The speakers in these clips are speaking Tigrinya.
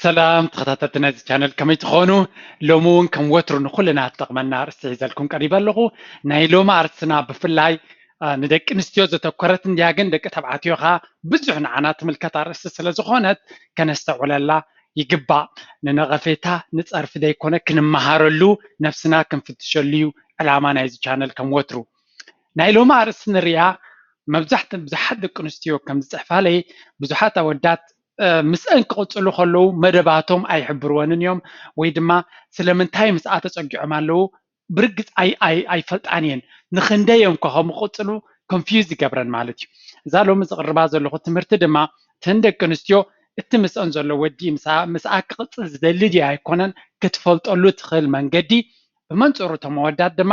ሰላም ተኸታተልቲ ናይዚ ቻነል፣ ከመይ ትኾኑ? ሎሚ እውን ከም ወትሩ ንኹልና ትጠቕመና ኣርእስቲ ሒዘልኩም ቀሪበ ኣለኹ። ናይ ሎሚ ኣርእስትና ብፍላይ ንደቂ ኣንስትዮ ዘተኮረት እንድያ፣ ግን ደቂ ተባዕትዮ ኸዓ ብዙሕ ንዓና ትምልከት ኣርእስቲ ስለ ዝኾነት ከነስተውዕለላ ይግባእ። ንነቐፌታ ንፀርፊ ዘይኮነ ክንመሃረሉ፣ ነብስና ክንፍትሸሉ እዩ ዕላማ ናይዚ ቻነል። ከም ወትሩ ናይ ሎሚ ኣርእስቲ ንሪኣ። መብዛሕትኡ ብዙሓት ደቂ ኣንስትዮ ከም ዝፅሕፋለይ፣ ብዙሓት ኣወዳት ምስአን ክቕፅሉ ከለዉ መደባቶም ኣይሕብርወንን እዮም፣ ወይ ድማ ስለምንታይ ምስኣ ተፀጊዖም ኣለዉ ብርግፅ ኣይፈልጣን እየን። ንኽንደይ እዮም ከምኡ ክቕፅሉ ኮንፊውዝ ይገብረን ማለት እዩ። እዛ ሎሚ ዝቕርባ ዘለኹ ትምህርቲ ድማ እተን ደቂ ኣንስትዮ እቲ ምስአን ዘሎ ወዲ ምስኣ ክቕፅል ዝደሊ ድዩ ኣይኮነን ክትፈልጠሉ ትኽእል መንገዲ፣ ብመንፅሩ እቶም ኣወዳት ድማ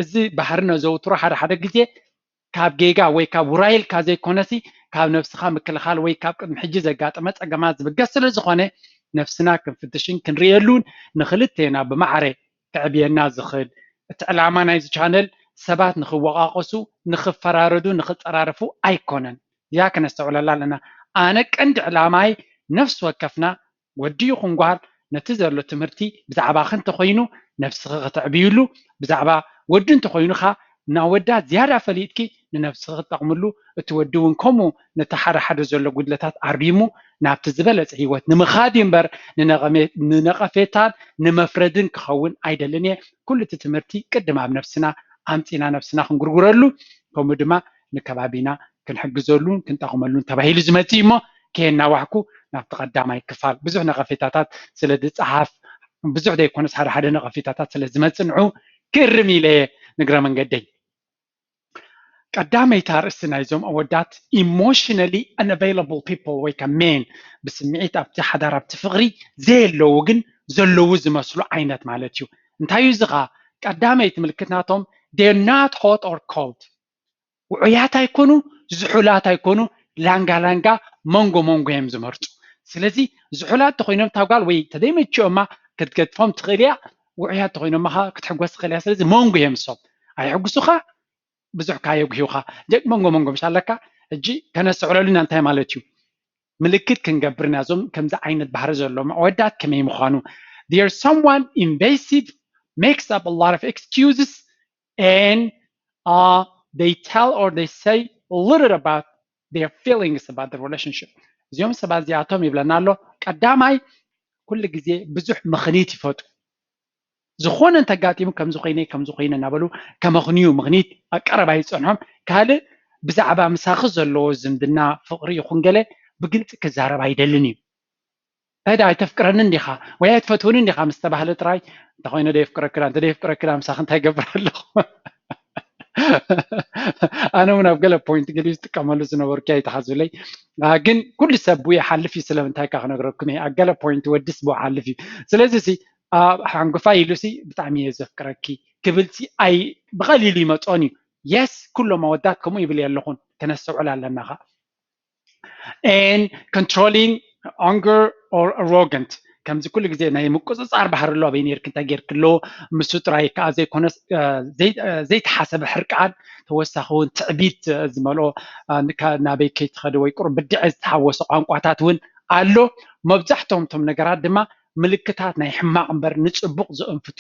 እዚ ባህሪ ነዘውትሮ ሓደ ሓደ ግዜ ካብ ጌጋ ወይ ካብ ውራይ ኢልካ ዘይኮነሲ ካብ ነብስኻ ምክልኻል ወይ ካብ ቅድሚ ሕጂ ዘጋጠመ ፀገማት ዝብገስ ስለ ዝኾነ ነብስና ክንፍትሽን ክንርእየሉን ንኽልቴና ብማዕረ ከዕብየና ዝኽእል። እቲ ዕላማ ናይዚ ቻነል ሰባት ንኽወቓቐሱ፣ ንኽፈራረዱ፣ ንኽፀራረፉ ኣይኮነን። እዚኣ ከነስተውዕለላ ኣለና። ኣነ ቀንዲ ዕላማይ ነፍሲ ወከፍና ወዲ ይኹን ጓል ነቲ ዘሎ ትምህርቲ ብዛዕባኺ እንተኾይኑ ነብስኺ ከተዕብይሉ፣ ብዛዕባ ወዲ እንተኾይኑ ኸዓ ንኣወዳት ዝያዳ ፈሊጥኪ ንነብስኺ ክትጠቕምሉ፣ እቲ ወዲ እውን ከምኡ ነቲ ሓደ ሓደ ዘሎ ጉድለታት ኣሪሙ ናብቲ ዝበለፀ ህይወት ንምኻድ እዩ እምበር ንነቐፌታን ንመፍረድን ክኸውን ኣይደልን እየ። ኩሉ እቲ ትምህርቲ ቅድም ኣብ ነብስና ኣምፂና ነብስና ክንጉርጉረሉ፣ ከምኡ ድማ ንከባቢና ክንሕግዘሉን ክንጠቕመሉን ተባሂሉ ዝመፅእ እሞ ከየናዋሕኩ ናብቲ ቀዳማይ ክፋል። ብዙሕ ነቐፌታታት ስለ ዝፀሓፍ፣ ብዙሕ ዘይኮነስ ሓደ ሓደ ነቐፌታታት ስለ ዝመፅእ ንዑ ክእርም ኢለ እየ ንግረ መንገደይ። ቀዳመይቲ ኣርእስቲ ናይዞም ኣወዳት emotionally unavailable people ወይ ከዓ men፣ ብስምዒት ኣብቲ ሓዳር ኣብቲ ፍቕሪ ዘየለዉ ግን ዘለዉ ዝመስሉ ዓይነት ማለት እዩ። እንታይ እዩ እዚ ኸዓ? ቀዳመይቲ ምልክት ናቶም they're not hot or cold፣ ውዑያት ኣይኮኑ፣ ዝሑላት ኣይኮኑ፣ ላንጋ ላንጋ መንጎ መንጎ እዮም ዝመርፁ። ስለዚ ዝሑላት ተኾይኖም እታ ጓል ወይ ተደይመችኦማ ክትገድፎም ትኽእል እያ፣ ውዑያት ተኾይኖማ ክትሕጎስ ትኽእል እያ። ስለዚ መንጎ እዮም እሶም። ኣይሕጉሱኻ፣ ብዙሕ ካየጉሂውኻ፣ ደቂ መንጎ መንጎ ምሽ ኣለካ። ሕጂ ከነስተውዕለሉ ኢና እንታይ ማለት እዩ። ምልክት ክንገብር ኢና እዞም ከምዚ ዓይነት ባህሪ ዘለዎም ኣወዳት ከመይ ምዃኑ። There someone invasive makes up a lot of excuses and uh, they tell or they say a little about their feelings about the relationship። እዚኦም ሰባት እዚኣቶም ይብለና ኣሎ። ቀዳማይ ኩሉ ግዜ ብዙሕ ምኽኒት ይፈጥሩ። ዝኾነ እንተጋጢሙ ከምዚ ኮይነ ከምዚ ኮይነ እናበሉ ከመኽንዩ ምኽኒት ኣብ ቀረባ ይፀንሖም። ካልእ ብዛዕባ ምሳኺ ዘለዎ ዝምድና ፍቕሪ ይኹን ገለ ብግልፂ ክዛረብ ኣይደልን እዩ። እንታይ ዳ ኣይተፍቅረንን ዲኻ ወይ ኣይትፈትውንን ዲኻ ምስ ተባህለ ጥራይ እንተኾይነ ዶ የፍቅረክዳ እንተ የፍቅረክዳ ምሳኺ እንታይ ገብር ኣለኹ ኣነ እውን ኣብ ገለ ፖይንት ገሊኡ ዝጥቀመሉ ዝነበርኩ ኣይተሓዙለይ። ግን ኩሉ ሰብ ብኡ ይሓልፍ እዩ። ስለምንታይ ካ ክነግረኩም እየ። ኣብ ገለ ፖይንት ወድስ ብኡ ሓልፍ እዩ። ስለዚ ሲ ሓንጉፋይ ኢሉ ሲ ብጣዕሚ እየ ዘፍቅረኪ ክብል ሲ ኣይ ብቐሊሉ ይመፅኦን እዩ። የስ ኩሎም ኣወዳት ከምኡ ይብል የለኹን። ከነስተውዕል ኣለና ኻ and controlling anger or arrogant ከምዚ ኩሉ ግዜ ናይ ምቁፅፃር ባህሪ ኣሎ። ኣበይ ነርክ እንታይ ጌርክ ኣሎ ምሱ ጥራይ ከዓ ዘይኮነስ ዘይተሓሰበ ሕርቃን ተወሳኺ እውን ትዕቢት ዝመልኦ ናበይ ከይትኸዲ ወይ ቁሩብ ብድዐ ዝተሓወሶ ቋንቋታት እውን ኣሎ። መብዛሕትኦም እቶም ነገራት ድማ ምልክታት ናይ ሕማቕ እምበር ንፅቡቕ ዘእንፍቱ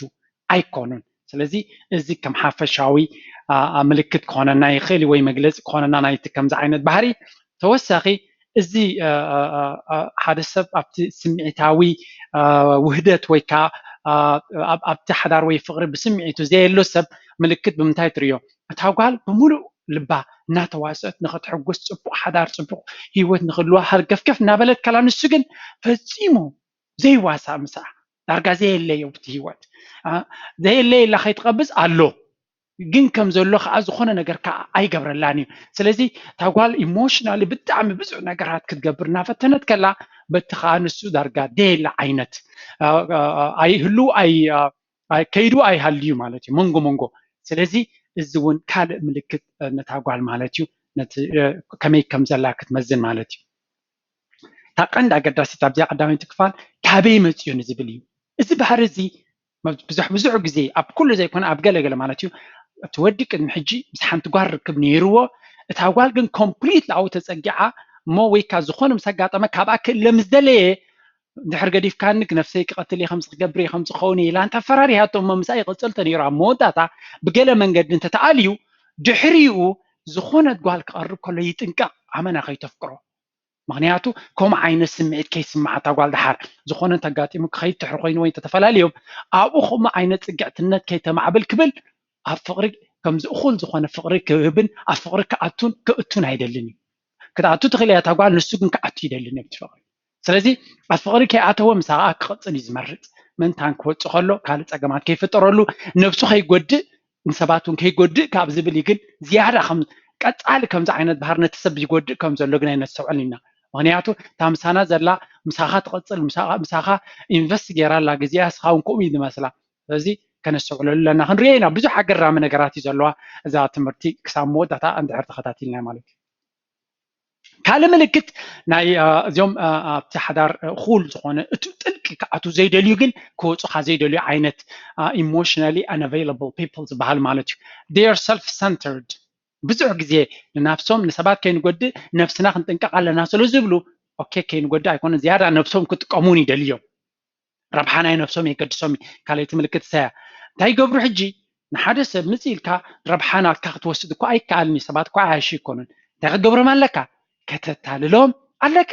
ኣይኮኑን። ስለዚ እዚ ከም ሓፈሻዊ ምልክት ክኾነና ይኽእል ወይ መግለፂ ክኾነና ናይቲ ከምዚ ዓይነት ባህሪ ተወሳኺ እዚ ሓደ ሰብ ኣብቲ ስምዒታዊ ውህደት ወይ ከዓ ኣብቲ ሓዳር ወይ ፍቕሪ ብስምዒቱ ዘየሎ ሰብ ምልክት ብምንታይ ትርእዮ? እታ ጓል ብምሉእ ልባ እናተዋሰት ንኽትሕጎስ ፅቡቕ ሓዳር ፅቡቕ ህይወት ንኽህልዋ ሃርገፍገፍ እናበለት ከላ ንሱ ግን ፈፂሙ ዘይዋሳእ ምሳኣ ዳርጋ ዘየለዮ ብቲ ህይወት ዘየለየ ኢላ ከይትቐብፅ ኣሎ ግን ከም ዘሎ ከዓ ዝኾነ ነገር ከዓ ኣይገብረላን እዩ። ስለዚ እታ ጓል ኢሞሽናሊ ብጣዕሚ ብዙሕ ነገራት ክትገብር እናፈተነት ከላ በቲ ከዓ ንሱ ዳርጋ ደየላ ዓይነት ኣይህሉ ከይዱ ኣይሃልዩ ማለት እዩ መንጎ መንጎ። ስለዚ እዚ እውን ካልእ ምልክት ነታ ጓል ማለት እዩ። ከመይ ከም ዘላ ክትመዝን ማለት እዩ። እታ ቀንዲ ኣገዳሲት ኣብዚኣ ቀዳመይቲ ክፋል ካበይ መፅዮ ንዝብል እዩ። እዚ ባህሪ እዚ ብዙሕ ብዙሕ ግዜ ኣብ ኩሉ ዘይኮነ ኣብ ገለ ገለ ማለት እዩ እቲ ወዲ ቅድሚ ሕጂ ምስ ሓንቲ ጓል ርክብ ነይርዎ እታ ጓል ግን ኮምፕሊት ላው ተፀጊዓ እሞ ወይ ካ ዝኾነ ምስ ኣጋጠመ ካብኣ ክእለ ምስ ደለየ ድሕር ገዲፍካኒ ነፍሰይ ክቐትል እየ፣ ከምዚ ክገብር እየ፣ ከምዚ ክኸውን እየ ኢላ እንተፈራሪሃቶ እሞ ምስኣ ይቕጽል ተነይሩ ኣብ መወዳእታ ብገለ መንገዲ እንተተኣልዩ ድሕሪኡ ዝኾነት ጓል ክቐርብ ከሎ ይጥንቀቕ፣ ኣመና ከይተፍቅሮ። ምክንያቱ ከምኡ ዓይነት ስምዒት ከይስምዓታ ጓል ደሓር ዝኾነ እንተጋጢሙ ክኸይድ ትሕር ኮይኑ ወይ እንተተፈላለዮም ኣብኡ ከምኡ ዓይነት ጽግዕትነት ከይተማዕብል ክብል ኣብ ፍቕሪ ከምዚ እኹል ዝኾነ ፍቕሪ ክህብን ኣብ ፍቕሪ ክኣቱን ክእቱን ኣይደልን እዩ። ክትኣቱ ትኽእል እያ እታ ጓል፣ ንሱ ግን ክኣቱ ይደልን እዩ ኣብቲ ፍቕሪ። ስለዚ ኣብ ፍቕሪ ከይኣተወ ምሳኣ ክቕጽል እዩ ዝመርጽ። ምእንታን ክወጽእ ከሎ ካልእ ጸገማት ከይፍጠረሉ ነብሱ ከይጎድእ ንሰባት እውን ከይጎድእ ካብ ዝብል እዩ። ግን ዝያዳ ከም ቀጻሊ ከምዚ ዓይነት ባህሪ ነቲ ሰብ ይጎድእ ከም ዘሎ ግን ኣይነስተውዕል ኢና። ምክንያቱ እታ ምሳና ዘላ ምሳኻ ትቐጽል፣ ምሳኻ ኢንቨስት ገይራ ኣላ ግዜኣ፣ ንስኻ እውን ከምኡ እዩ ዝመስላ። ስለዚ ከነስተውዕለሉ ኣለና። ክንሪኦ ኢና፣ ብዙሕ ኣገራሚ ነገራት እዩ ዘለዋ እዛ ትምህርቲ ክሳብ መወዳእታ እንድሕር ተኸታቲልና ማለት እዩ። ካልእ ምልክት ናይ እዚኦም ኣብቲ ሓዳር እኹል ዝኾነ እቲ ጥልቂ ክኣቱ ዘይደልዩ ግን ክወፁኻ ዘይደልዩ ዓይነት emotionally unavailable people ዝበሃል ማለት እዩ። They are self centered። ብዙሕ ግዜ ንናፍሶም ንሰባት ከይንጎድእ ነብስና ክንጥንቀቕ ኣለና ስለ ዝብሉ ኦኬ ከይንጎድእ ኣይኮነን ዝያዳ ነብሶም ክጥቀሙን ይደልዮም። ረብሓ ናይ ነብሶም የገድሶም እዩ። ካልኣይቲ ምልክት እሳያ እንታይ ይገብሩ ሕጂ? ንሓደ ሰብ ምጽእ ኢልካ ረብሓ ናትካ ክትወስድ እኮ ኣይከኣልን እዩ። ሰባት እኮ ዓያሹ ኣይኮኑን። እንታይ ክትገብሮም ኣለካ? ከተታልሎም ኣለካ።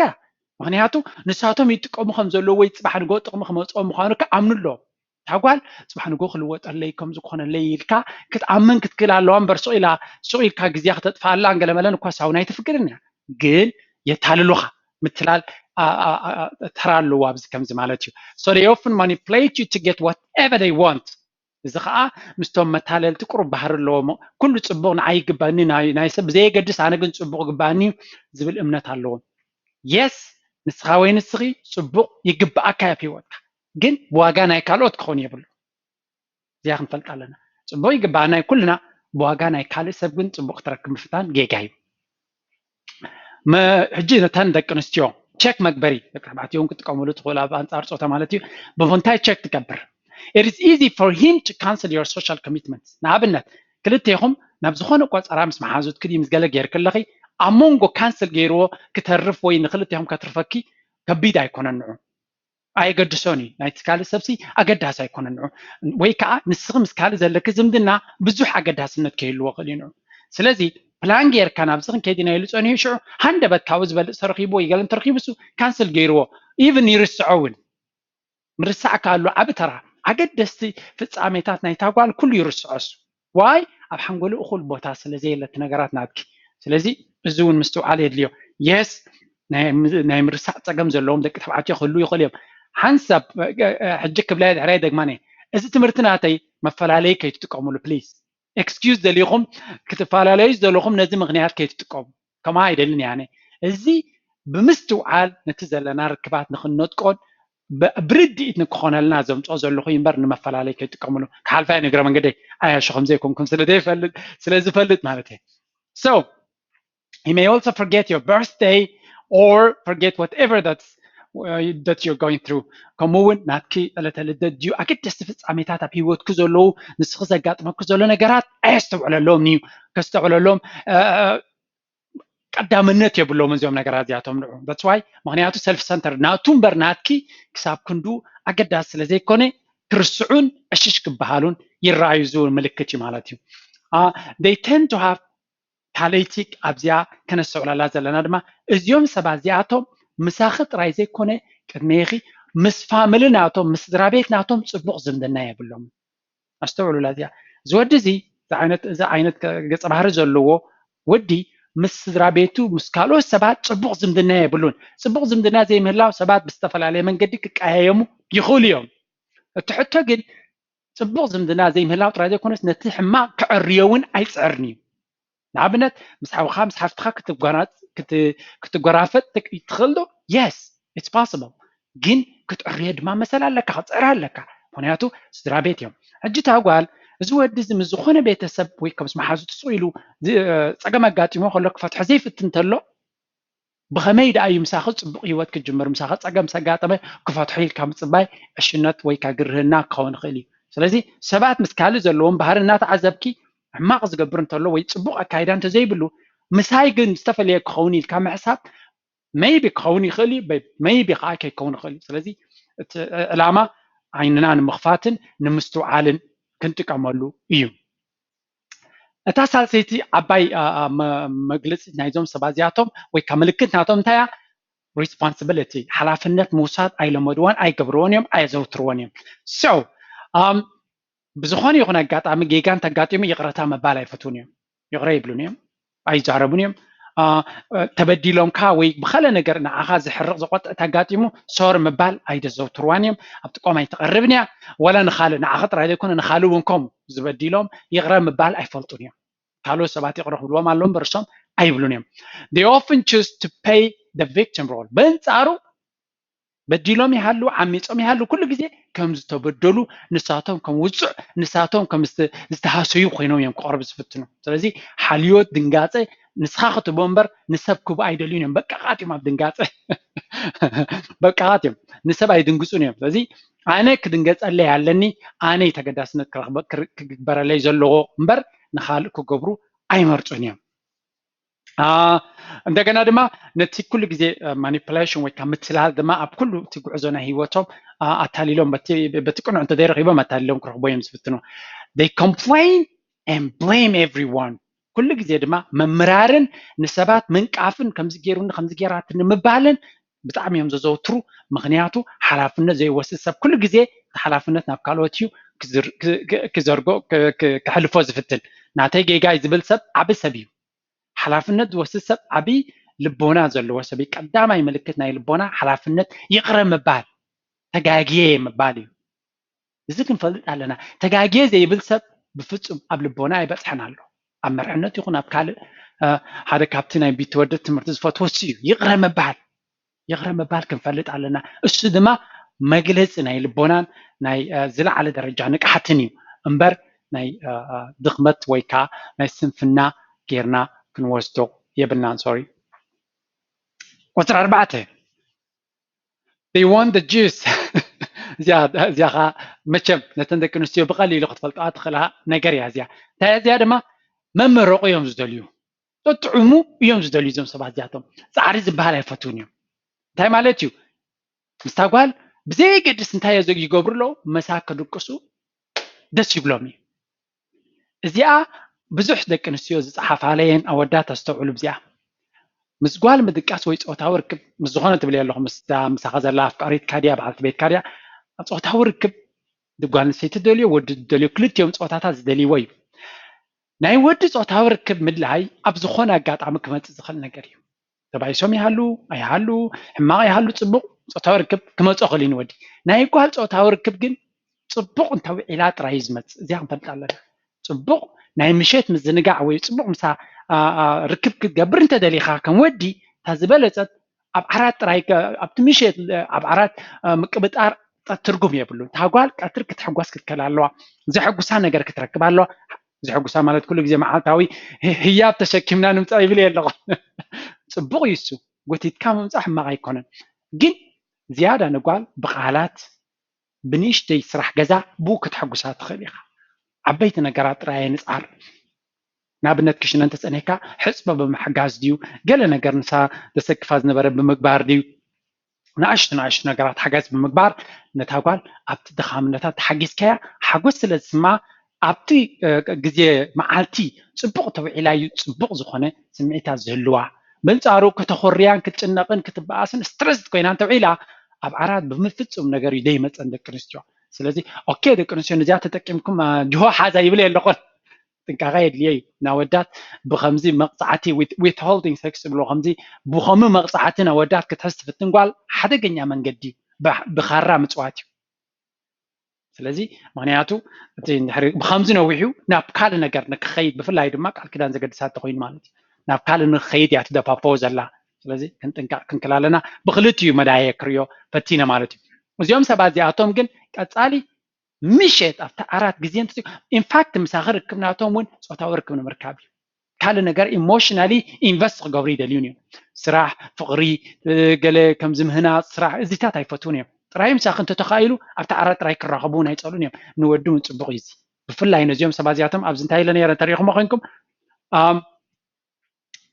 ምክንያቱ ንሳቶም ይጥቀሙ ከም ዘለዉ ወይ ጽባሕ ንግሆ ጥቕሚ ክመጽኦም ምዃኑ ክኣምኑ ኣለዎም። እታ ጓል ጽባሕ ንግሆ ክልወጠለይ ከም ዝኾነለይ ኢልካ ክትኣምን ክትክእል ኣለዋ እምበር ሱቕ ኢላ ሱቕ ኢልካ ግዜኣ ክተጥፍኣላ ገለመለን እኳ ሳውን ኣይትፍቅድን እያ። ግን የታልሉኻ። ምትላል ተራ ኣለዎ ኣብዚ ከምዚ ማለት እዩ። So they often manipulate you to get whatever they want። እዚ ከዓ ምስቶም መታለልቲ ቁሩብ ባህሪ ኣለዎም። ኩሉ ፅቡቕ ንዓይ ይግባኒ ናይ ሰብ ብዘየገድስ ኣነ ግን ፅቡቕ ይግባኒ እዩ ዝብል እምነት ኣለዎም። የስ ንስኻ ወይ ንስኺ ፅቡቕ ይግብኣካ ኣብ ሂወትካ ግን ብዋጋ ናይ ካልኦት ክኾን የብሉ። እዚኣ ክንፈልጥ ኣለና። ፅቡቕ ይግብኣና እዩ ኩልና ብዋጋ ናይ ካልእ ሰብ ግን ፅቡቕ ክትረክብ ምፍታን ጌጋ እዩ። ሕጂ ነተን ደቂ ኣንስትዮ ቸክ መግበሪ ደቂ ተባዕትዮ እውን ክጥቀምሉ ትኽእሉ ኣብ ኣንፃር ፆታ ማለት እዩ። ብምንታይ ቸክ ትገብር? It is easy for him to cancel your social commitments። ንኣብነት ክልቴኹም ናብ ዝኾነ ቆፀራ ምስ መሓዙትኪ ድዩ ምስ ገለ ጌርኪ ኣለኺ ኣብ መንጎ ካንስል ገይርዎ ክተርፍ ወይ ንክልቴኹም ከትርፈኪ ከቢድ ኣይኮነን ንዑ። ኣየገድሶን እዩ ናይቲ ካልእ ሰብሲ ኣገዳሲ ኣይኮነን ንዑ። ወይ ከዓ ንስኺ ምስ ካልእ ዘለኪ ዝምድና ብዙሕ ኣገዳስነት ከይህልዎ ክእል እዩ ንዑ። ስለዚ ፕላን ጌርካ ናብዚ ክንከይድ ኢና ኢሉ ፀኒሑ ሽዑ ሃንደበት ካብኡ ዝበልፅ ተረኪቡ ወይ ገለ እንተረኪቡ እሱ ካንስል ገይርዎ ኢቭን ይርስዖ እውን። ምርሳዕ ከኣሉ ዓቢ ተራ ኣገደስቲ ፍጻሜታት ናይታ ጓል ኩሉ ይርስዖ እሱ። ዋይ ኣብ ሓንጎሉ እኹል ቦታ ስለ ዘየለ እቲ ነገራት ናትኪ። ስለዚ እዚ እውን ምስትውዓል የድልዮ። የስ ናይ ምርሳዕ ፀገም ዘለዎም ደቂ ተባዕትዮ ክህሉ ይኽእሉ እዮም። ሓንሳብ ሕጂ ክብላ ድሕራይ ደግማን እየ። እዚ ትምህርቲ ናተይ መፈላለይ ከይትጥቀሙሉ ፕሊዝ። ኤክስኪዩዝ ደሊኹም ክትፈላለዩ ዘለኹም ነዚ ምኽንያት ከይትጥቀሙ። ከምኡ ኣይደልን እየ ኣነ። እዚ ብምስትውዓል ነቲ ዘለና ርክባት ንኽንነጥቆን ብርድኢት ንክኾነልና ዘምፅኦ ዘለኹ እምበር ንመፈላለይ ከይጥቀምሉ ክሓልፋ እየ ንእግረ መንገደይ። ኣያሹ ከምዘይኮንኩም ስለዘይፈልጥ ስለዝፈልጥ ማለት እየ። So he may also forget your birthday or forget whatever that's uh, that you're going through. ከምኡ እውን ናትኪ ዕለተ ልደት ድዩ ኣገደስቲ ፍፃሜታት ኣብ ሂወትኩ ዘለዉ ንስኺ ዘጋጥመኩ ዘሎ ነገራት ኣየስተውዕለሎም እዩ። ከስተውዕለሎም ቀዳምነት የብሎም እዚኦም ነገራት እዚኣቶም ንዑ። That's why ምክንያቱ ሰልፍ ሰንተር ናቱ እምበር ናትኪ ክሳብ ክንዱ ኣገዳሲ ስለ ዘይኮነ ክርስዑን ዕሽሽ ክበሃሉን ይረኣዩ ዝብል ምልክት እዩ ማለት እዩ። They tend to have ካልኣይቲ ኣብዚኣ ከነስተውዕለላ ዘለና ድማ እዚኦም ሰባት እዚኣቶም ምሳኺ ጥራይ ዘይኮነ ቅድሜኺ ምስ ፋምሊ ናቶም ምስ ስድራ ቤት ናቶም ፅቡቕ ዝምድና የብሎም። ኣስተውዕሉላ እዚኣ እዚ ወዲ እዚ እዚ ዓይነት እዚ ዓይነት ገፀ ባህሪ ዘለዎ ወዲ ምስ ስድራ ቤቱ ምስ ካልኦት ሰባት ፅቡቕ ዝምድና የብሉን። ፅቡቕ ዝምድና ዘይምህላው ሰባት ብዝተፈላለየ መንገዲ ክቀያየሙ ይኽእሉ እዮም። እቲ ሕቶ ግን ፅቡቕ ዝምድና ዘይምህላው ጥራይ ዘይኮነስ ነቲ ሕማቕ ክዕርዮ እውን ኣይፅዕርን እዩ። ንኣብነት ምስ ሓውኻ ምስ ሓፍትኻ ክትጎራፈጥ ትኽእል ዶ? Yes, it's possible። ግን ክትዕርዮ ድማ መሰል ኣለካ፣ ክፅዕር ኣለካ። ምክንያቱ ስድራ ቤት እዮም። ሕጂ እታ ጓል እዚ ወዲ እዚ ምስ ዝኾነ ቤተሰብ ወይ ከም ምስ መሓዙ ትስቕ ኢሉ ዝ- እ፣ ፀገም ኣጋጢሞ ከሎ ክፈትሖ ዘይፍትን እንተሎ ብኸመይ ደኣ እዩ ምሳኺ ፅቡቕ ህይወት ክጅምር ምሳኺ ፀገም ምስ ኣጋጠመ ክፈትሖ ኢልካ ምፅባይ ዕሽነት ወይ ከዓ ግርህና ክኸውን ይኽእል እዩ። ስለዚ ሰባት ምስ ካልእ ዘለዎም ባህሪ እናተዓዘብኪ ሕማቕ ዝገብር እንተሎ ወይ ፅቡቕ ኣካይዳ እንተዘይብሉ ምሳይ ግን ዝተፈለየ ክኸውን ኢልካ ምሕሳብ maybe ክኸውን ይኽእል እዩ፣ maybe ከዓ ከይከውን ይኽእል እዩ። ስለዚ እቲ ዕላማ ዓይንና ንምኽፋትን ንምስትውዓልን ክንጥቀመሉ እዩ። እታ ሳልሰይቲ ዓባይ መግለፂ ናይዞም ሰባት እዚኣቶም ወይ ከዓ ምልክት ናቶም እንታይ እያ? Responsibility፣ ሓላፍነት ምውሳድ ኣይለመድዎን፣ ኣይገብርዎን እዮም፣ ኣየዘውትርዎን እዮም። So ብዝኾነ ይኹን ኣጋጣሚ ጌጋ እንተጋጢሙ ይቕረታ ምባል ኣይፈትውን እዮም። ይቕረ ይብሉን እዮም፣ ኣይዛረቡን እዮም። ተበዲሎም ካ ወይ ብኸለ ነገር ንዓኻ ዝሕርቕ ዝቆጥዕ ተጋጢሙ ሶሪ ምባል ኣይደዘውትርዋን እዮም። ኣብ ጥቆም ኣይትቐርብን እያ። ወላ ንኻልእ፣ ንዓኻ ጥራይ ዘይኮነ ንኻልእ እውን ከም ዝበዲሎም ይቕረ ምባል ኣይፈልጡን እዮም። ካልኦት ሰባት ይቕረ ክብልዎም ኣለዎም እምበር እሶም ኣይብሉን እዮም። They often choose to pay the victim role። በንጻሩ በዲሎም ይሃሉ፣ ዓሚጾም ይሃሉ፣ ኩሉ ግዜ ከም ዝተበደሉ፣ ንሳቶም ከም ውጹዕ፣ ንሳቶም ከም ዝተሃሰዩ ኮይኖም እዮም ክቐርቡ ዝፍትኑ። ስለዚ ሓልዮት፣ ድንጋጸ ንስኻ ክትቦ እምበር ንሰብ ክቡ ኣይደልዩን እዮም። በቃቓት እዮም ኣብ ድንጋጸ። በቃቓት እዮም። ንሰብ ኣይድንግጹን እዮም። ስለዚ ኣነ ክድንገጸለይ ኣለኒ፣ ኣነ ተገዳስነት ክግበረለይ ዘለዎ እምበር ንኻልእ ክገብሩ ኣይመርጹን እዮም። እንደገና ድማ ነቲ ኩሉ ግዜ ማኒፕሌሽን ወይ ከዓ ምትላል ድማ ኣብ ኩሉ እቲ ጉዕዞ ናይ ህይወቶም ኣታሊሎም በቲ ቅኑዕ እንተዘይረኺቦም ኣታሊሎም ክረኽቦ እዮም ዝፍትኑ። They complain and blame everyone። ኩሉ ግዜ ድማ መምራርን ንሰባት ምንቃፍን ከምዚ ገይሩኒ ከምዚ ገይራትኒ ምባልን ብጣዕሚ እዮም ዘዘውትሩ። ምክንያቱ ሓላፍነት ዘይወስድ ሰብ ኩሉ ግዜ እቲ ሓላፍነት ናብ ካልኦት እዩ ክዘርጎ ክሕልፎ ዝፍትን። ናተይ ጌጋ እዩ ዝብል ሰብ ዓቢ ሰብ እዩ። ሓላፍነት ዝወስድ ሰብ ዓቢ ልቦና ዘለዎ ሰብ እዩ። ቀዳማይ ምልክት ናይ ልቦና ሓላፍነት ይቕረ ምባል፣ ተጋግየ ምባል እዩ። እዚ ክንፈልጥ ኣለና። ተጋግየ ዘይብል ሰብ ብፍጹም ኣብ ልቦና ኣይበጽሐን ኣሎ። ኣብ መርሕነት ይኹን ኣብ ካልእ ሓደ ካብቲ ናይ ቢትወደድ ትምህርቲ ዝፈትዎ እሱ እዩ። ይቕረ ምባል ይቕረ ምባል ክንፈልጥ ኣለና። እሱ ድማ መግለፂ ናይ ልቦናን ናይ ዝለዓለ ደረጃ ንቕሓትን እዩ እምበር ናይ ድኽመት ወይ ከዓ ናይ ስንፍና ጌርና ክንወስዶ የብልናን። ሶሪ። ቁፅሪ ኣርባዕተ they want the juice። እዚኣ ከዓ መቸም ነተን ደቂ ኣንስትዮ ብቐሊሉ ክትፈልጠዋ ትኽእላ ነገር እያ። እዚኣ እንታይ እያ? እዚኣ ድማ መመረቑ እዮም ዝደልዩ። ጥዑሙ እዮም ዝደልዩ እዞም ሰባት እዚኣቶም። ፃዕሪ ዝበሃል ኣይፈትውን እዮም። እንታይ ማለት እዩ? ምስታ ጓል ብዘየገድስ እንታይ ይገብሩ ኣለዉ? መሳ ክድቅሱ ደስ ይብሎም እዩ። እዚኣ ብዙሕ ደቂ ኣንስትዮ ዝፀሓፋለየን ኣወዳት ኣስተውዕሉ። ብዚኣ ምስ ጓል ምድቃስ ወይ ፆታዊ ርክብ ምስ ዝኾነ ትብል ኣለኹ፣ ምስታ ምሳኻ ዘላ ኣፍቃሪትካ ድያ በዓልቲ ቤትካ ድያ? ፆታዊ ርክብ ጓል ኣንስተይቲ ትደልዮ ወዲ ትደልዮ ክልቲኦም ፆታታት ዝደልይዎ እዩ። ናይ ወዲ ፆታዊ ርክብ ምድላይ ኣብ ዝኾነ ኣጋጣሚ ክመፅእ ዝኽእል ነገር እዩ። ተባኢሶም ይሃሉ ኣይሃሉ፣ ሕማቕ ይሃሉ ፅቡቕ ፆታዊ ርክብ ክመፆ ክእል እዩ ንወዲ። ናይ ጓል ፆታዊ ርክብ ግን ፅቡቕ እንተውዒላ ጥራይ እዩ ዝመፅእ። እዚኣ ክንፈልጥ ኣለና። ፅቡቕ ናይ ምሸት ምዝንጋዕ ወይ ፅቡቕ ምሳ ርክብ ክትገብር እንተደሊኻ ከም ወዲ እታ ዝበለፀት ኣብ ዓራት ጥራይ ኣብቲ ምሸት ኣብ ዓራት ምቅብጣር ትርጉም የብሉ። እታ ጓል ቀትሪ ክትሕጎስ ክትከል ኣለዋ። ዘሐጉሳ ነገር ክትረክብ ኣለዋ። ዘሐጉሳ ማለት ኩሉ ግዜ መዓልታዊ ህያብ ተሸኪምና ንምፃእ ይብል ኣለኹ። ፅቡቕ እዩ እሱ፣ ጎቲትካ ምምፃእ ሕማቕ ኣይኮነን። ግን ዝያዳ ንጓል ብቓላት ብንእሽተይ ስራሕ ገዛ ብኡ ከተሐጉሳ ትኽእል ኢኻ። ዓበይቲ ነገራት ጥራይ ኣይንፅዓር። ንኣብነት ክሽነ እንተፀኒሕካ ሕፅቦ ብምሕጋዝ ድዩ፣ ገለ ነገር ንሳ ዘሰክፋ ዝነበረ ብምግባር ድዩ፣ ንኣሽቱ ንኣሽቱ ነገራት ሓገዝ ብምግባር ነታ ጓል ኣብቲ ድኻምነታ ተሓጊዝካያ ሓጎስ ስለ ዝስምዓ ኣብቲ ግዜ መዓልቲ ፅቡቕ ተውዒላዩ ፅቡቕ ዝኾነ ስምዒታት ዝህልዋ። በንፃሩ ከተኾርያን ክትጭነቕን ክትበኣስን ስትረስድ ኮይና እንተውዒላ ኣብ ዓራት ብምፍፁም ነገር እዩ ዘይመፀን ደቂ ኣንስትዮ። ስለዚ ኦኬ ደቂ ኣንስትዮ ነዚኣ ተጠቂምኩም ጅሆ ሓዛ ይብል የለኹን። ጥንቃቐ የድልዮ እዩ። ናወዳት ብኸምዚ መቕፃዕቲ ዊትሆልዲንግ ሴክስ ዝብሎ ከምዚ ብኸምኡ መቕፃዕቲ ናወዳት ክትሕዝ ትፍትን ጓል ሓደገኛ መንገዲ ብኻራ ምፅዋት እዩ። ስለዚ ምክንያቱ እቲ ብኸምዚ ነዊሑ ናብ ካልእ ነገር ንክኸይድ ብፍላይ ድማ ቃል ኪዳን ዘገድሳ ተኮይኑ ማለት እዩ ናብ ካልእ ንክኸይድ እያ ትደፋፈው ዘላ። ስለዚ ክንጥንቃቕ ክንክል ኣለና። ብክልቲኡ መዳየ ክሪኦ ፈቲነ ማለት እዩ። እዚኦም ሰባት እዚኣቶም ግን ቀፃሊ ምሸት ኣብቲ ዓራት ግዜ እንተ ኢንፋክት ምሳኺ ርክብ ናቶም እውን ፆታዊ ርክብ ንምርካብ እዩ። ካልእ ነገር ኢሞሽናሊ ኢንቨስት ክገብሩ ይደልዩን እዮም። ስራሕ፣ ፍቕሪ፣ ገለ ከምዚ ምህናፅ ስራሕ እዚታት ኣይፈትውን እዮም። ጥራይ ምሳኺ እንተተኻኢሉ ኣብቲ ዓራት ጥራይ ክራኸቡ እውን ኣይፀሉን እዮም። ንወዲ እውን ፅቡቕ እዩ እዚ። ብፍላይ ነዚኦም ሰባት እዚኣቶም ኣብዚ እንታይ ኢለ ነይረ እንተሪኢኹሞ ኮይንኩም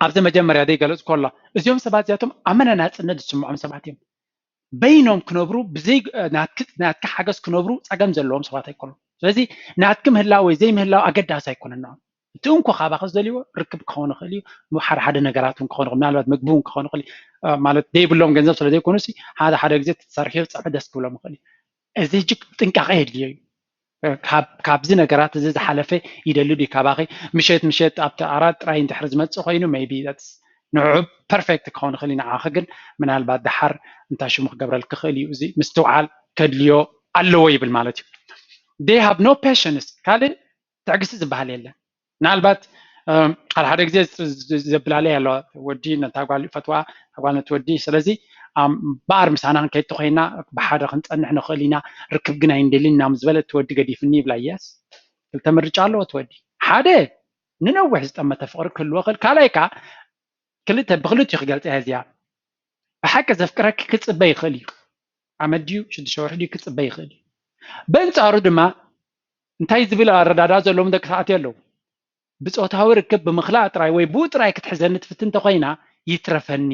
ኣብዚ መጀመርያ ዘይገለጽ ከሎ እዚኦም ሰባት እዚኣቶም ኣመና ናጽነት ዝስምዖም ሰባት እዮም። በይኖም ክነብሩ ብዘይ ናትካ ሓገዝ ክነብሩ ጸገም ዘለዎም ሰባት ኣይኮኑን። ስለዚ ናትኪ ምህላው ወይ ዘይምህላው ኣገዳሲ ኣይኮነን። እቲ እንኮ ካባኸ ዝደልይዎ ርክብ ክኸውን ይኽእል እዩ። ሓደ ሓደ ነገራት እውን ክኸውን ይኽእል፣ ምናልባት ምግቢ እውን ክኸውን ይኽእል። ማለት ዘይብሎም ገንዘብ ስለ ዘይኮኑ ሓደ ሓደ ግዜ ትሰርሕዮ ፀብሒ ደስ ክብሎም ይኽእል እዩ። እዚ እጅግ ጥንቃቐ የድልዮ እዩ። ካብዚ ነገራት እዚ ዝሓለፈ ይደሊ ድዩ ካባኺ? ምሸት ምሸት ኣብቲ ዓራት ጥራይ እንድሕር ዝመፅእ ኮይኑ maybe ንዑ perfect ክኸውን ይኽእል እዩ። ንዓኺ ግን ምናልባት ደሓር እንታይ ሽሙ ክገብረልኪ ክኽእል እዩ። እዚ ምስትውዓል ከድልዮ ኣለዎ ይብል ማለት እዩ። They have no patience። ካልእ ትዕግስቲ ዝበሃል የለን። ምናልባት ሓደ ሓደ ግዜ ዘብላለይ ኣለዋ። ወዲ ነታ ጓል ይፈትዋ፣ ጓል ነቲ ወዲ። ስለዚ እምበኣር ምሳና ክንከይድ ተኾይና ብሓደ ክንፀንሕ ንኽእል ኢና፣ ርክብ ግን ኣይንደልን ኢና ምስ ዝበለ እቲ ወዲ ገዲፍኒ ይብላ። የስ ክልተ ምርጫ ኣለዎ እቲ ወዲ። ሓደ ንነዊሕ ዝጠመተ ፍቕሪ ክህልዎ ክእል፣ ካልኣይ ከዓ ክልተ ብክልቲኡ ክገልፃ እያ እዚኣ። ብሓቂ ዘፍቅረኪ ክፅበ ይኽእል እዩ። ዓመት ድዩ ሽዱሽተ ወርሒ ድዩ ክፅበ ይኽእል እዩ። በንፃሩ ድማ እንታይ ዝብል ኣረዳዳ ዘለዎም ደቂ ተባዕትዮ ኣለዉ። ብፆታዊ ርክብ ብምኽላእ ጥራይ ወይ ብኡ ጥራይ ክትሕዘኒ ትፍትን እንተኾይና ይትረፈኒ፣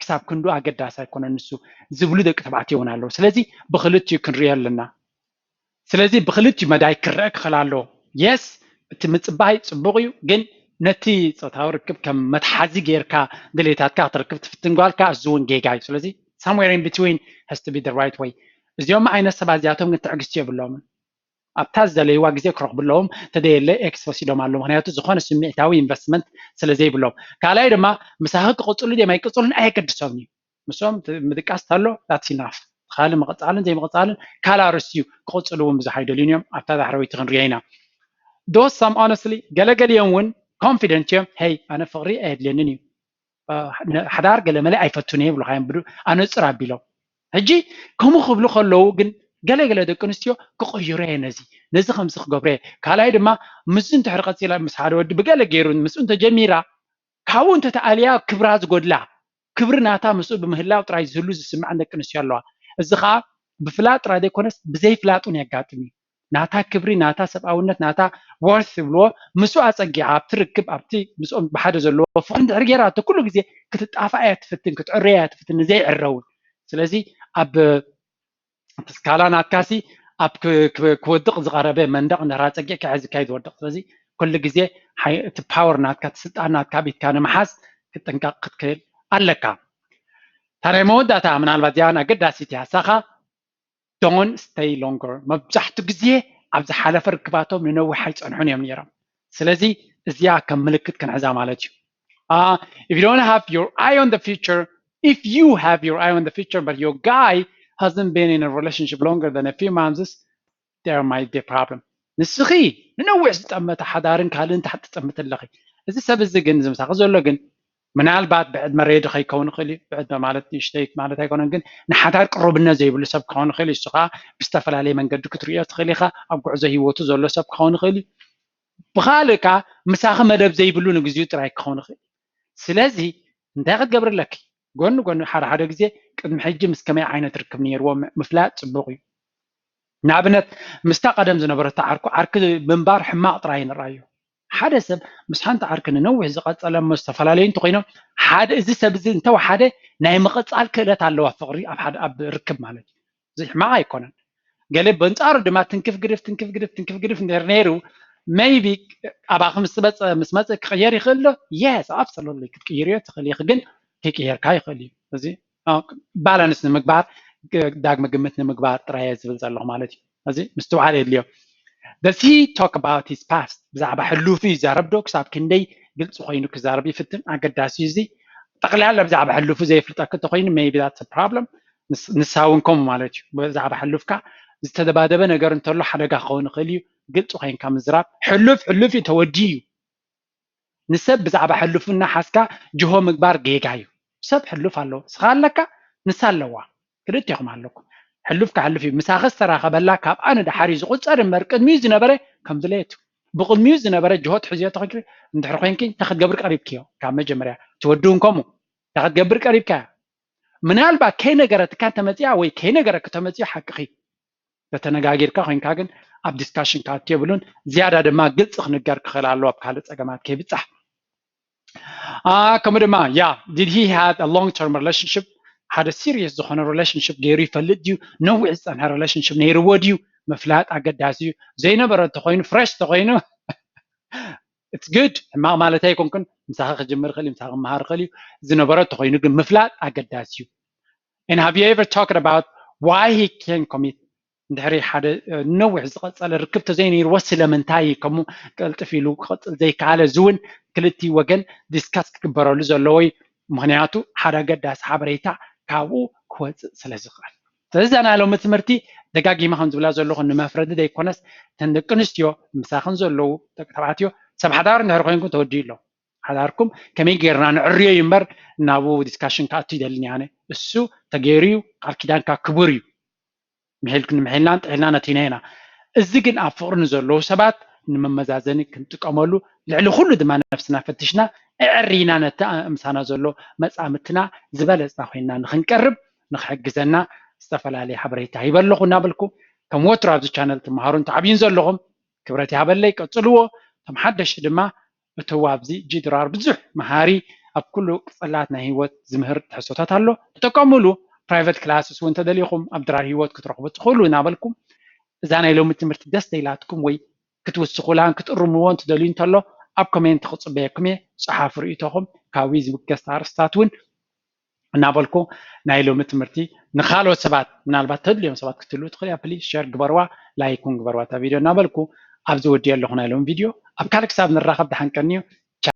ክሳብ ክንዱ ኣገዳሲ ኣይኮነን ንሱ ዝብሉ ደቂ ተባዕትዮ እውን ኣለዉ። ስለዚ ብክልቲኡ ክንሪኦ ኣለና። ስለዚ ብክልቲኡ መዳይ ክረአ ክኽእል ኣለዎ። የስ እቲ ምፅባይ ፅቡቕ እዩ፣ ግን ነቲ ፆታዊ ርክብ ከም መትሓዚ ጌርካ ድሌታትካ ክትርክብ ትፍትን ጓልካ እዚ እውን ጌጋ እዩ። ስለዚ somewhere in between has to be the right way። እዚኦም ዓይነት ሰባት እዚኣቶም ግን ትዕግስቲ የብሎምን። ኣብታ ዝደለይዋ ግዜ ክረኽቡ ኣለዎም፣ ተደየለ ኤክስ ወሲዶም ኣለዉ። ምክንያቱ ዝኾነ ስምዒታዊ ኢንቨስትመንት ስለ ዘይብሎም። ካልኣይ ድማ ምሳኺ ክቕፅሉ ድዮም ኣይቅፅሉን ኣየገድሶምን እዩ። ምስኦም ምድቃስ ተሎ that's enough። ካልእ ምቕፃልን ዘይምቕፃልን ካልእ ኣርእስቲ እዩ። ክቕፅሉ እውን ብዙሕ ኣይደልዩን እዮም። ኣብታ ዳሕረወይቲ ክንሪኦ ኢና። Though some honestly ገለገሊኦም እውን ኮንፊደንት እዮም። ሄይ ኣነ ፍቕሪ ኣየድልየንን እዩ፣ ሓዳር ገለመለ ኣይፈቱን እየ ይብሉኻ እዮም ብኣነፅር ኣቢሎም። ሕጂ ከምኡ ክብሉ ከለዉ ግን ገለገለ ደቂ ኣንስትዮ ክቕይሮ እየ ነዚ ነዚ ከምዚ ክገብሮ እየ። ካልኣይ ድማ ምስዚ እንድሕር ቀፂላ ምስ ሓደ ወዲ ብገለ ገይሩ ምስኡ እንተጀሚራ ካብኡ እንተተኣልያ ክብራ ዝጎድላ ክብሪ ናታ ምስኡ ብምህላው ጥራይ ዝህሉ ዝስምዐን ደቂ ኣንስትዮ ኣለዋ። እዚ ከዓ ብፍላጥ ጥራይ ዘይኮነስ ብዘይፍላጥ እውን የጋጥም እዩ። ናታ ክብሪ ናታ ሰብኣውነት ናታ ወርት ዝብልዎ ምስኡ ኣፀጊዓ ኣብቲ ርክብ ኣብቲ ምስኦም ብሓደ ዘለዎ ፍቕሪ እንድሕር ጌራ እቲ ኩሉ ግዜ ክትጣፋ እያ ትፍትን ክትዕረያ እያ ትፍትን ንዘይዕረ እውን። ስለዚ ኣብ ስካላ ናትካሲ ኣብ ክወድቕ ዝቐረበ መንደቕ እንድሕር ኣፀጊዕካ እያ ዝካየድ ዝወድቕ። ስለዚ ኩሉ ግዜ እቲ ፓወር ናትካ እቲ ስልጣን ናትካ ኣብ ኢድካ ንምሓዝ ክትጥንቀቕ ክትክእል ኣለካ። እታ ናይ መወዳእታ ምናልባት እዚኣ ኣገዳሲት እያ ሳኻ don't stay longer። መብዛሕቱ ግዜ ኣብ ዝሓለፈ ርክባቶም ንነዊሕ ኣይፀንሑን እዮም ነይሮም። ስለዚ እዚኣ ከም ምልክት ክንሕዛ ማለት እዩ። If you don't have your eye on the future, if you have your eye on the future but your guy hasn't been in a relationship longer than a few months, there might be a problem. ንስኺ ንነዊሕ ዝጠመተ ሓዳርን ካልእን ትጠምት ኣለኺ። እዚ ሰብ እዚ ግን ዝምሳኺ ዘሎ ግን ምናልባት ብዕድመ ሬዲ ከይከውን ይኽእል እዩ። ብዕድመ ማለት ንእሽተይ ማለት ኣይኮነን፣ ግን ንሓዳር ቅሩብነት ዘይብሉ ሰብ ክኸውን ይኽእል እዩ። እሱ ከዓ ብዝተፈላለየ መንገዲ ክትርእዮ ትኽእል ኢኻ። ኣብ ጉዕዞ ህይወቱ ዘሎ ሰብ ክኸውን ይኽእል እዩ። ብኻልእ ከዓ ምሳኺ መደብ ዘይብሉ ንግዚኡ ጥራይ ክኸውን ይኽእል እዩ። ስለዚ እንታይ ክትገብሪ ኣለኪ? ጎኒ ጎኒ ሓደ ሓደ ግዜ ቅድሚ ሕጂ ምስ ከመይ ዓይነት ርክብ ነይርዎ ምፍላጥ ፅቡቕ እዩ። ንኣብነት ምስታ ቀደም ዝነበረቶ ዓርኩ ዓርኪ ምንባር ሕማቕ ጥራይ ንርኣዮ። ሓደ ሰብ ምስ ሓንቲ ዓርኪ ንነዊሕ ዝቐጸለ እሞ ዝተፈላለዩ እንተኾይኖም ሓደ እዚ ሰብ እዚ እንተወሓደ ናይ ምቕጻል ክእለት ኣለዋ ፍቕሪ ኣብ ሓደ ኣብ ርክብ ማለት እዩ። እዚ ሕማቕ ኣይኮነን። ገለ በንጻሩ ድማ ትንክፍ ግድፍ ትንክፍ ግድፍ ትንክፍ ግድፍ እንድሕር ነይሩ maybe ኣባኺ ምስ መጸ ምስ መጸ ክቕየር ይኽእል ዶ? Yes absolutely ክትቅይርዮ ትኽእል ኢኺ፣ ግን ከይቅየርካ ይኽእል እዩ። እዚ ባላንስ ንምግባር ዳግመ ግምት ንምግባር ጥራይ እየ ዝብል ዘለኹ ማለት እዩ። እዚ ምስትውዓል የድልዮ። Does he talk about his past? ብዛዕባ ሕሉፉ ይዛረብ ዶ? ክሳብ ክንደይ ግልፂ ኮይኑ ክዛረብ ይፍትን? ኣገዳሲ እዩ እዚ። ጠቕላላ ብዛዕባ ሕሉፉ ዘይፍልጠኪ እንተኮይኑ maybe that's a problem። ንሳ እውን ከምኡ ማለት እዩ። ብዛዕባ ሕሉፍካ ዝተደባደበ ነገር እንተሎ ሓደጋ ክኸውን ይኽእል እዩ። ግልፂ ኮይንካ ምዝራብ። ሕሉፍ ሕሉፍ እዩ፣ ተወዲኡ እዩ። ንሰብ ብዛዕባ ሕሉፉ እናሓዝካ ጅሆ ምግባር ጌጋ እዩ። ሰብ ሕሉፍ ኣለዎ፣ ንስኻ ኣለካ፣ ንሳ ኣለዋ። ክልቴኹም ኣለኩም። ሕሉፍ ከሕልፍ እዩ። ምሳኺ ዝተራኸበላ ካብኣ ንደሓር እዩ ዝቑጸር እምበር ቅድሚኡ ዝነበረ ከም ድሌቱ። ብቕድሚኡ ዝነበረ ጅሆ ትሕዝዮ ተኾንኪ እንድሕር ኮይንኪ እንታይ ክትገብሪ ቀሪብክዮ? ካብ መጀመርያ ትወድውን ከምኡ እንታይ ክትገብሪ ቀሪብካያ? ምናልባት ከይነገረትካ እንተመፂኣ ወይ ከይነገረክ ተመፂኡ ሓቅኺ። ተተነጋጊርካ ኮይንካ ግን ኣብ ዲስካሽን ክኣቱ የብሉን። ዝያዳ ድማ ግልፂ ክንገር ክኽእል ኣለዎ ኣብ ካልእ ፀገማት ከይብፃሕ። ከምኡ ድማ yeah, did he had a long term relationship? ሓደ serious ዝኾነ relationship ገይሩ ይፈልጥ ድዩ? ነዊሕ ዝፀንሐ relationship ነይርዎ ድዩ? ምፍላጥ ኣገዳሲ እዩ። ዘይነበረ እንተኮይኑ፣ fresh ተኮይኑ it's good፣ ሕማቅ ማለት ኣይኮንኩን። ምሳኻ ክጅምር ይኽእል እዩ፣ ምሳኻ ክመሃር ይኽእል እዩ። ዝነበረ እንተኮይኑ ግን ምፍላጥ ኣገዳሲ እዩ። And have you ever talked about why he can't commit? እንድሕሪ ሓደ ነዊሕ ዝቐፀለ ርክብ ተዘይነይርዎ ስለምንታይ እዩ ከምኡ ቅልጥፍ ኢሉ ክቐፅል ዘይከኣለ? እዚ እውን ክልቲ ወገን discuss ክግበረሉ ዘለዎ እዩ። ምክንያቱ ሓደ ኣገዳሲ ሓበሬታ ካብኡ ክወፅእ ስለ ዝኽእል። ስለዚ እዛ ናይ ሎሚ ትምህርቲ ደጋጊመ ከም ዝብላ ዘለኹ ንመፍረዲ ዘይኮነስ እተን ደቂ ኣንስትዮ ምሳኽን ዘለዉ ደቂ ተባዕትዮ ሰብ ሓዳር እንድሕር ኮይንኩም ተወዲኡ ኣሎ ሓዳርኩም ከመይ ጌርና ንዕርዮ እዩ እምበር ናብኡ discussion ክኣቱ ይደልን ኣነ። እሱ ተገይሩ እዩ፣ ቃል ኪዳንካ ክቡር እዩ። ምሒልኩ ንምሒልናን ጥሒልናን ኣቲና ኢና። እዚ ግን ኣብ ፍቕሪ ንዘለዉ ሰባት ንመመዛዘኒ ክንጥቀመሉ፣ ልዕሊ ኩሉ ድማ ነፍስና ፈቲሽና ኣዕሪና ነቲ ምሳና ዘሎ መጻምድትና ዝበለጽና ኮይንና ንኽንቀርብ ንኽሕግዘና ዝተፈላለየ ሓበሬታ ሂበ ኣለኹ እናበልኩ ከም ወትሩ ኣብዚ ቻነል ትመሃሩን ትዓብዩን ዘለኹም ክብረት ይሃበለይ፣ ቀጽልዎ። እቶም ሓደሽቲ ድማ እተዉ ኣብዚ ጂ ድራር ብዙሕ መሃሪ ኣብ ኩሉ ቅጽላት ናይ ህይወት ዝምህር ትሕዝቶታት ኣሎ። ተጠቀሙሉ። Private classes እውን እንተደሊኹም ኣብ ድራር ህይወት ክትረኽቡ ትኽእሉ እናበልኩም እዛ ናይ ሎሚ ትምህርቲ ደስ ዘይላትኩም ወይ ክትውስኹላን ክትእርምዎ እንትደልዩ እንተሎ ኣብ ኮሜንት ክጽበየኩም እየ። ጸሓፉ ርእይቶኹም ካብኡ ዝብገስ ኣርእስታት እውን እናበልኩ ናይ ሎሚ ትምህርቲ ንኻልኦት ሰባት ምናልባት ተድልዮም ሰባት ክትህልዉ ትኽእል እያ። ፕሊዝ ሸር ግበርዋ፣ ላይክ እውን ግበርዋ እታ ቪድዮ እናበልኩ ኣብዚ ወዲኦ ኣለኹ ናይ ሎሚ ቪድዮ። ኣብ ካልእ ክሳብ ንራኸብ ደሓን ቀንዩ።